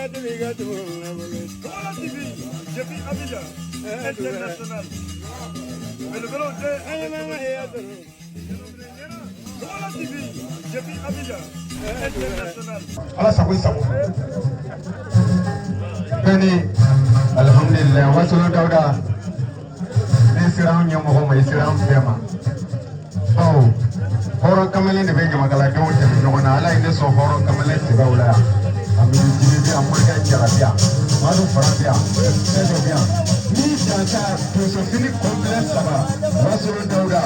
Togola TV, depuis Abidjan, international. Belebelew tɛ. Togola TV, depuis Abidjan, international. Ala sago i sago. Bɛɛ ni alihamudulilayi. Wasolo Dawuda, ne sera anw ɲɛmɔgɔ ma, i sera an bɛɛ ma, bawo hɔrɔn kamalen de bɛ ɲamakaladenw dɛmɛ ɲɔgɔn na. Ala ye ne sɔn hɔrɔn kamalen sɛbɛw la yan. Amidu Jibi bɛ yan, Morikɛ Jara bɛ yan, Madu Fara bɛ yan, fɛn dɔ bɛ yan ni jansa donsofini complet saba. Wasolo Dawuda,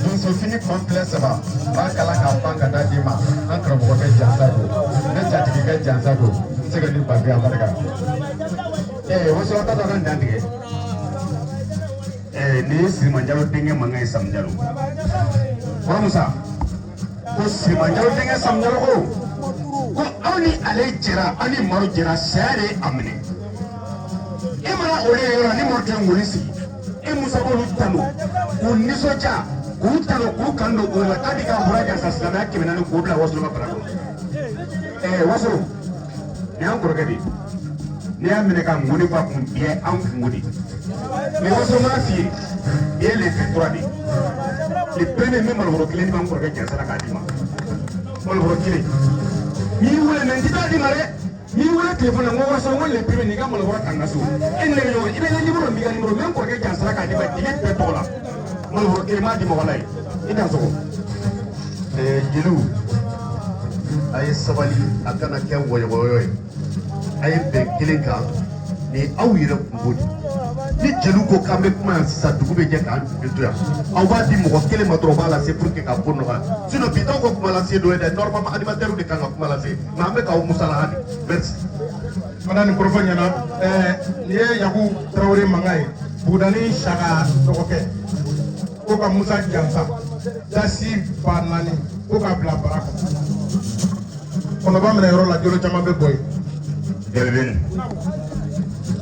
donsofini complet saba n b'a kala k'a ban ka taa d'i ma. An karamɔgɔkɛ jansa don, ne jatigikɛ jansa don, n se ka ni babi a barika. Wasolo ta ka dan tigɛ. Nin ye Sirimanjalo denkɛ mankan ye, Samujalo kɔrɔ Musa ko Sirimanjalo denkɛ Samujalo ko aw ni ale jɛra, aw ni Maro jɛra, saya de ye a minɛ. E mana olu ye yɔrɔ ni Maro tɛ ŋɔni sigi, e Musa b'olu tanu k'u nisɔndiya, k'u tanu, k'u kanu don o la k'a b'i ka mura jansa silamɛya 400 k'o bila Wasolo ka bara kɔnɔ. Wasolo, nin y'an kɔrɔkɛ de ye. N'i y'a minɛ ka ŋɔni bɔ a kun, bi ye an kungo de ye. Mais Wasolo m'a f'i ye, bi ye le 23 de ye, le premier n bɛ malobɔrɔ kelen di ma, n kɔrɔkɛ jansa la k'a d'i ma, malobɔrɔ kelen. N'i y'i wele mɛ n tɛ taa d'i ma dɛ. N'i y'i wele telefɔni na, n ko Wasolo, n ko le premier, n'i ka malobɔrɔ ta n ka so, e ni ne bɛ ɲɔgɔn ye, i bɛ n ka numéro, n b'i ka numéro, n bɛ n kɔrɔkɛ jansa la k'a d'i ma jeli bɛɛ tɔgɔ la, malobɔrɔ kelen m'a d'i ma, walayi i dan sɔgɔ. Jeliw, a ye sabali, a kana kɛ wɔyɔwɔyɔ ye, a ye bɛn kelen kan ni aw yɛrɛ kungo de. Ni jeliw ko k'an bɛ kuma yan sisan, dugu bɛ jɛ k'an to yan, aw b'a di mɔgɔ kelen ma dɔrɔn, o b'a lase pour que ka ko nɔgɔya. Sinon bi t'aw ka kuma lase dɔ ye dɛ. Normalement animateur de kan ka kuma lase, mais an bɛ k'aw musalaha de. Merci. Fana nin kɔrɔfɔ ɲɛna. Nin ye Yaku Tarawele mankan ye, Bugudani Saka dɔgɔkɛ ko ka Musa jansa dasi 4000 ko k'a bila bara kɔnɔ. Kɔnɔba minɛ yɔrɔ la, jolo caman bɛ bɔ yen. Delvin,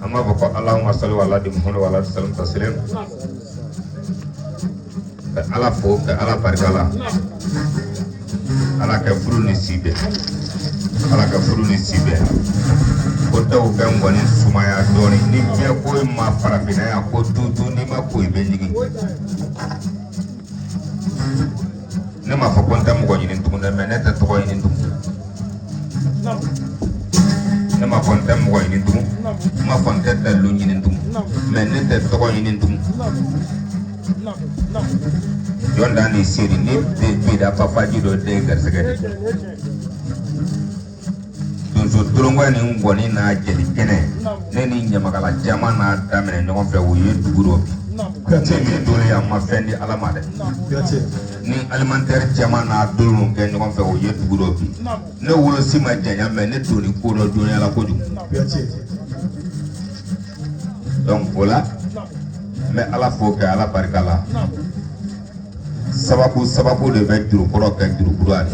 an b'a fɔ ko Allahumma salli ala di Muhammad wa ala salam taslim, ka Ala fo, ka Ala barika la. Ala ka furu ni si bɛn, Ala ka furu ni si bɛn. Ko dɔw bɛ ngɔni sumaya dɔɔni ni bɛɛ ko i ma farafinna yan ko tutu, n'i ma ko i bɛ ɲigin. Ne m'a fɔ ko n tɛ mɔgɔ ɲini tugun dɛ, mais ne tɛ tɔgɔ ɲini tugun. Ne m'a fɔ n tɛ mɔgɔ ɲini tugun, n m'a fɔ n tɛ dalilu ɲini tugun, mais ne tɛ tɔgɔ ɲini tugun. Jɔn dan ni seri ni beda bafaji dɔ den garisɛgɛ de. Donso tolonkɔ ni ngɔni n'a jeli kɛnɛ, ne ni ɲamakala caman n'a daminɛ ɲɔgɔn fɛ, o ye dugu dɔ bi. Ne min dole yan ma fɛn di Ala ma dɛ. Ni alimentaire caman n'a dolon kɛ ɲɔgɔn fɛ, o ye dugu dɔ bi. Ne wolosi ma janya, mais ne donni ko dɔ dɔnniya la kojugu. Donc o la, n bɛ Ala fo ka Ala barika la. Sababu sababu de bɛ jurukɔrɔ kɛ jurukura de.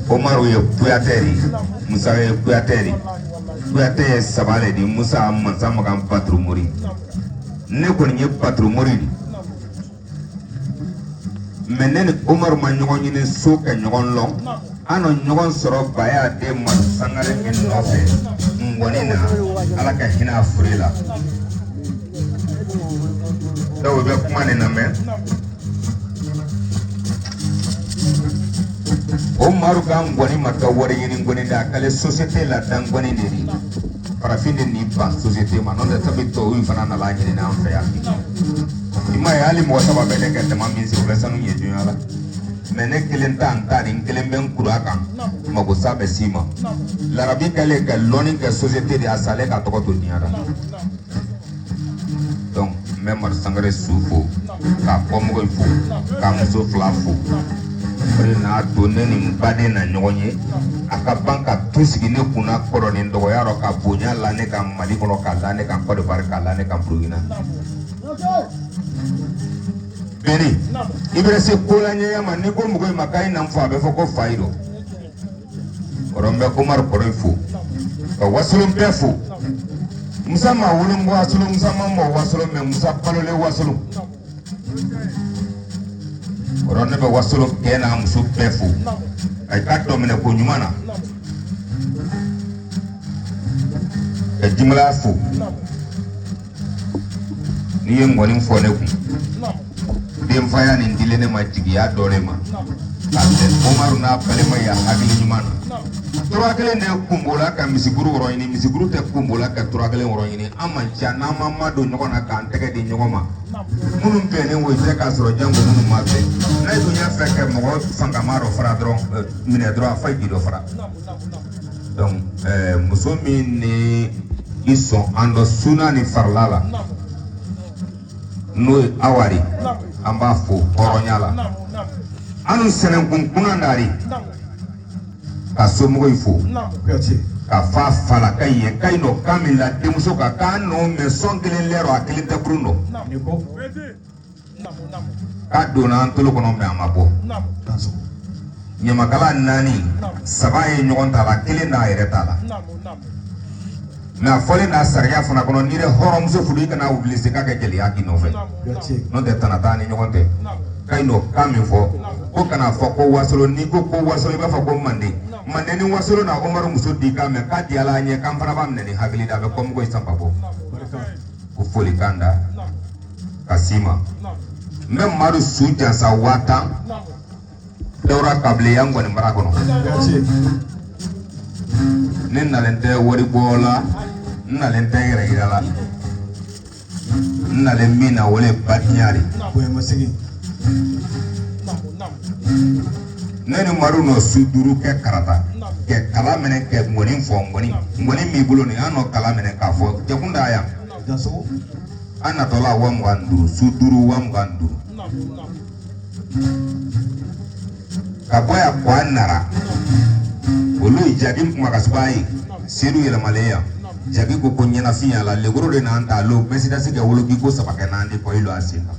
Omaru ye Kuyatɛ de ye, Musa ye Kuyatɛ de ye. Kuyatɛ ye saba de di Musa, Mansa Makan, Baturumori. Ne kɔni ye Baturumori de, mais ne ni Umaru ma ɲɔgɔn ɲini so ka ɲɔgɔn lɔn. An nɔ ɲɔgɔn sɔrɔ Baya den Madu Sangare min nɔfɛ ngɔni na, Ala ka hinɛ a fure la. Dɔw bɛ kuma nin na mɛn. O Maru ka ngɔni ma kɛ wari ɲini ngɔni de, a kɛlen société la dan ngɔni de di. Farafin de nin ban société ma, n'o tɛ sabu tubabu fana nana ɲini an fɛ yan. I m'a ye, hali mɔgɔ saba bɛ ne ka dama min sigi, o bɛ sanu ɲɛ dunya la. Mais ne kelen ta n ta ni n kelen bɛ n kuru a kan, mago sa bɛ s'i ma. Larabi kɛlen ka lɔnni kɛ société de, a salen ka tɔgɔ to diɲɛ la. Donc n bɛ Madu Sangare su fo, k'a kɔmɔgɔw fo, k'a muso fila fo. O de n'a to ne ni n baden na ɲɔgɔn ye, a ka ban ka tu sigi ne kunna kɔrɔ ni dɔgɔya rɔ, ka bonya la ne kan Mali kɔnɔ, ka la ne kan Côte d'Ivoire, ka la ne kan Burukina. Beni i bɛ se ko la ɲɛɲɛ ma, n'i ko mɔgɔ in ma k'a ye na n fɔ, a bɛ fɔ ko fa yi dɔ. Kɔrɔ n bɛ Umaru kɔrɔ fo, ka Wasolon bɛɛ fo. Musa ma wolo Wasolon, Musa ma mɔ Wasolon, mais Musa balolen Wasolon. Kɔrɔ ne bɛ Wasolon kɛ n'a muso bɛɛ fo, a ka dɔ minɛ ko ɲuman na. Ka jimala fo. N'i ye ngɔni fɔ ne kun, denfaya nin dilen ne ma jigiya dɔ de ma ka bɛn Umaru n'a balima ya hakili ɲuman na. Tura kelen de kunbola ka misikuru wɔrɔ ɲini, misikuru tɛ kunbola ka tura kelen wɔrɔ ɲini. An man ca n'an ma madon ɲɔgɔn na k'an tɛgɛ di ɲɔgɔn ma. Minnu bɛnnen o tɛ k'a sɔrɔ janko minnu ma bɛn. N'a dun y'a fɛ ka mɔgɔ fangama dɔ fara dɔrɔn, minɛ dɔrɔn a fa ji dɔ fara. Donc muso min ni i sɔn an dɔ suna ni farila la, n'o ye awari, an b'a fo hɔrɔnya la. Anu sɛnɛkun kunnandari ka somɔgɔw fo ka fa fa la ka yen ka nɔ kan min la denmuso kan k'an nɔ mɛ sɔn kelen lɛrɔ a kelen tɛ kurun dɔ k'a donna an tolo kɔnɔ mɛ a ma bɔ. Ɲamakala 4, 3 ye ɲɔgɔn ta la, kelen n'a yɛrɛ ta la. Mɛ a fɔlen n'a sariya fana kɔnɔ, n'i yɛrɛ hɔrɔnmuso furu i kana wuli k'a kɛ jeliya k'i nɔfɛ, n'o tɛ tana t'an ni ɲɔgɔn tɛ. Ka n'o kan min fɔ ko kana fɔ ko wasolo, n'i ko ko wasolo i b'a fɔ ko manden. Manden ni wasolo na Umaru muso di kan mɛ k'a di ala ɲɛ k'an fana b'a minɛ ni hakili da a bɛ kɔmɔgɔ in sanba bɔ. Ko folikan da ka s'i ma. N bɛ Madu su jansa 10,000 dawura kabileya n kɔni mara kɔnɔ. Ne nalen tɛ wari bɔ la, n nalen tɛ yɛrɛ yira la, n nalen min na o le badenya de. Ne ni Madu nɔ su 5 kɛ karata kɛ kala minɛ kɛ ngɔni fɔ, ngɔni ngɔni b'i bolo nin, an nɔ kala minɛ k'a fɔ jɛkun da yan. An natɔla 25,000, su 5 25,000. Ka bɔ yan ko an nara olu ye jagi kumakasuba ye sedu yɛlɛmalen yan. Jagi ko ko ɲɛnafin y'a la legoro de n'an ta lo mɛsidasi kɛ woloki ko 3 kɛ n'an di kɔ i lɔ a sen kan.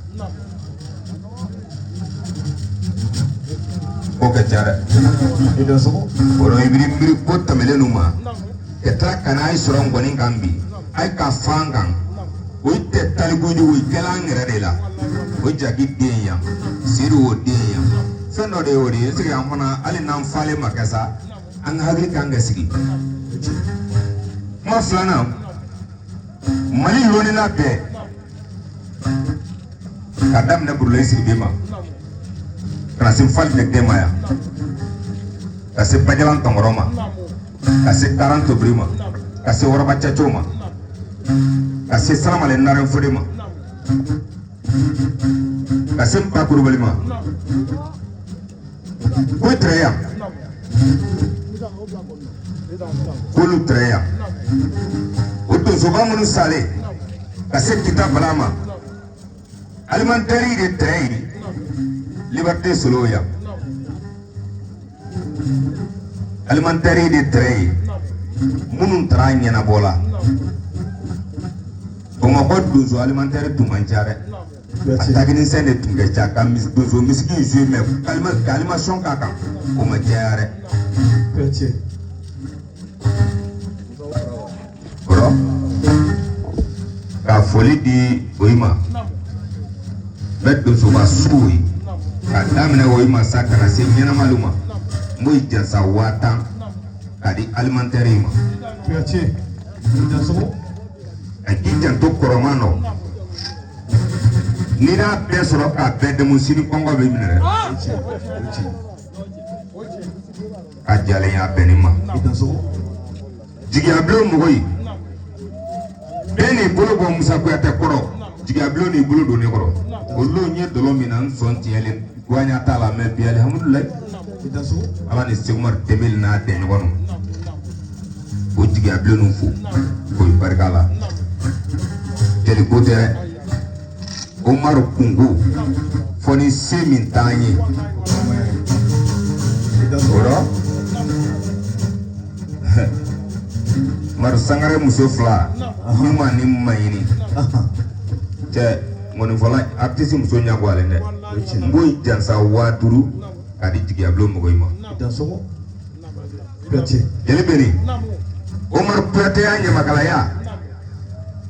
Ko ka ca dɛ. O rɔ i b'i miiri ko tɛmɛlen nu ma ka tila ka n'a sɔrɔ ngɔni kan bi a ye ka fan kan o tɛ taliku di o kɛla an yɛrɛ de la. O jagi den yan, sedu o den yan, fɛn dɔ de y'o de ye. Est-ce que an fana hali n'an falen ma kɛ sa, an ka hakili kan ka sigi. Kuma filanan, Mali lɔnnina bɛɛ ka daminɛ Burulayi Sidibe ma ka na se Fali Nɛgɛ ma yan, ka se Bajalan Tɔnkɔrɔ ma, ka se Karan Tobiri ma, ka se Waraba Caco ma, ka se Salamale Naren Fode ma, ka se Ba Kulubali ma. Ko tɛrɛ yan, k'olu tɛrɛ yan. O donsoba minnu salen ka se Kita Bala ma, alimentaire de tɛrɛ ye Liberté Solo yan. Alimentaire de tɛrɛ ye minnu taara ɲɛnabɔ la. Bamakɔ donso alimentaire tun man ca dɛ. A takinisɛn de tun ka ca ka donso misiki in jouer mɛ ka animation k'a kan o ma caya dɛ. Kɔrɔ ka foli di oyi ma, n bɛ donsoba sugu ye ka daminɛ oyi ma sa ka na se ɲɛnamalu ma, n b'o jansa 10,000 k'a di alimentaire in ma. A k'i janto kɔrɔman nɔ, n'i y'a bɛɛ sɔrɔ k'a bɛɛ dɛmɛ sini kɔngɔ bɛ minɛ dɛ. A jalen y'a bɛn nin ma. Jigiya bulon mɔgɔ ye bɛɛ n'i bolo bɔ Musa Kuyatɛ kɔrɔ, jigiya bulon n'i bolo don ne kɔrɔ. Olu n ye dɔlɔ min na n sɔn tiɲɛlen guwanya t'a la mɛ bi alihamudulilayi Ala ni Sekumar Dembele n'a dɛɲɔgɔn o jigiya bulon fo k'o barika la. Jeli ko tɛ dɛ, Umaru kunko fɔ ni se min t'an ye o rɔ. Umaru Sangare muso 2 ɲuman ni maɲini cɛ ŋɔnifɔla artiste muso ɲagoyalen dɛ. N b'o jansa 5000 k'a di jigiya bulon mɔgɔw ma. Jeli Beni Umaru Kuyate y'a ɲamakalaya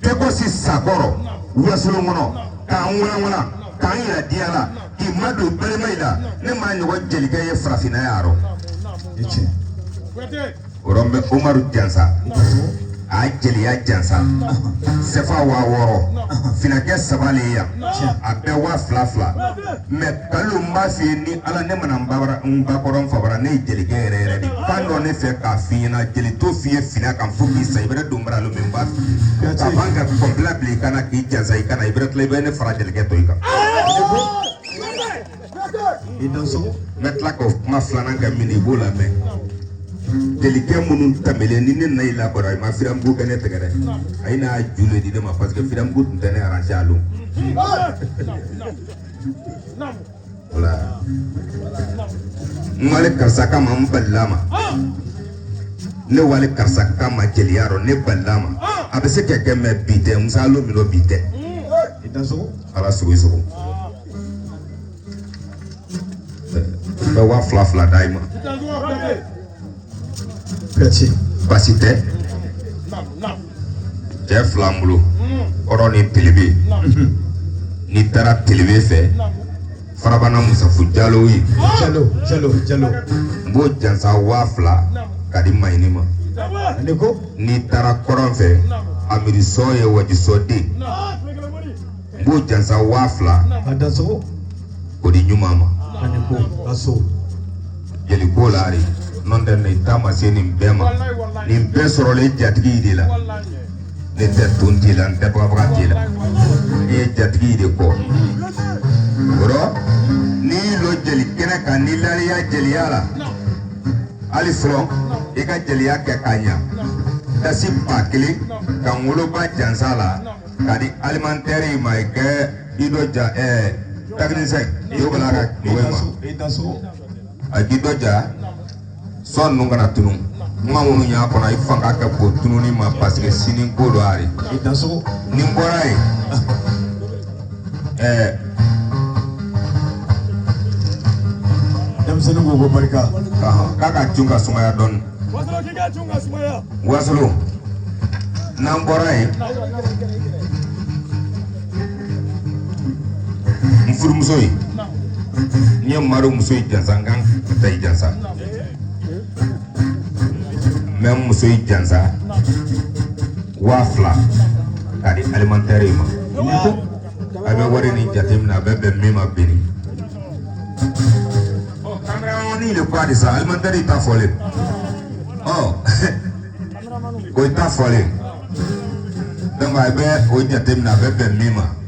Pekosi Sakɔrɔ wasolon kɔnɔ k'an walanwalan k'an yira diɲɛ la k'i ma don balima in la, ne m'a ɲɔgɔn jelikɛ ye farafinna yan rɔ. O rɔ n bɛ Umaru jansa A jeliya jansa sefa 6000 finakɛ 3 le yan a bɛɛ 2000 2000 mais Kalilu n b'a f'i ye ni ala ne mana n ba kɔrɔ n fa bara ne ye jelikɛ yɛrɛ yɛrɛ de kan dɔ ne fɛ k'a f'i ɲɛna jeli t'o f'i ye fina kan fo k'i sa i bɛ don bara min b'a f'i ye ka ban ka kɔnpila bila i kana k'i jansa i kana i bɛ tila i bɛ ne fara jelikɛ tɔ i kan. N bɛ tila k'o kuma filanan kɛ min i b'o lamɛn. Jelikɛ minnu tɛmɛlen ni ne na i labɔra i ma firamugu kɛ ne tɛgɛ dɛ a ye n'a ju le di ne ma parce que firamugu tun tɛ ne arrange a don. Voilà. N wale karisa kama n balila ma ne wale karisa kama jeliya rɔ ne balila ma a bɛ se ka kɛ mais bi tɛ musa lo min dɔ bi tɛ. Ala sogo i sogo. N bɛ 2000 2000 d'a ma. Basi tɛ cɛ fila n bolo kɔrɔ ni telebe n'i taara telebe fɛ farabana musafu jalo ye Jalo Jalo Jalo n b'o jansa 2000 ka di maɲini ma n'i taara kɔrɔn fɛ amirisɔ ye wajisɔ den n b'o jansa 2000 k'o di ɲuman ma jeliko la de n'o tɛ nin ta ma se nin bɛɛ ma nin bɛɛ sɔrɔlen jatigi de la ne tɛ ton t'i la n tɛ bagabaga t'i la i ye jatigi de kɔ o rɔ n'i y'i lɔ jeli kɛnɛ kan n'i lariya jeliya la hali fɔlɔ i ka jeliya kɛ k'a ɲa dasi 1000 ka n woloba jansa la k'a di alimentaire ma i kɛ i dɔ ja technicien i b'a ka mɔgɔ ma a k'i dɔ ja sɔn ninnu kana tunu kuma minnu y'a kɔnɔ i fanga ka bon tununi ma parce que sini ko don ari ni n bɔra yen denmisɛnnin ko ko barika k'a ka cun ka sumaya dɔɔni wasolo n'an bɔra yen n furumuso ye n ye maro muso ye jansa n kan ka taa i jansa n bɛ n muso ye jansa 2000 k'a di alimentaire ma a bɛ wari nin jateminɛ a bɛ bɛn min ma beni caméraman le ko a de sa alimentaire ta fɔlen ɔ o ta fɔlen donc a bɛ o jateminɛ a bɛ bɛn min ma.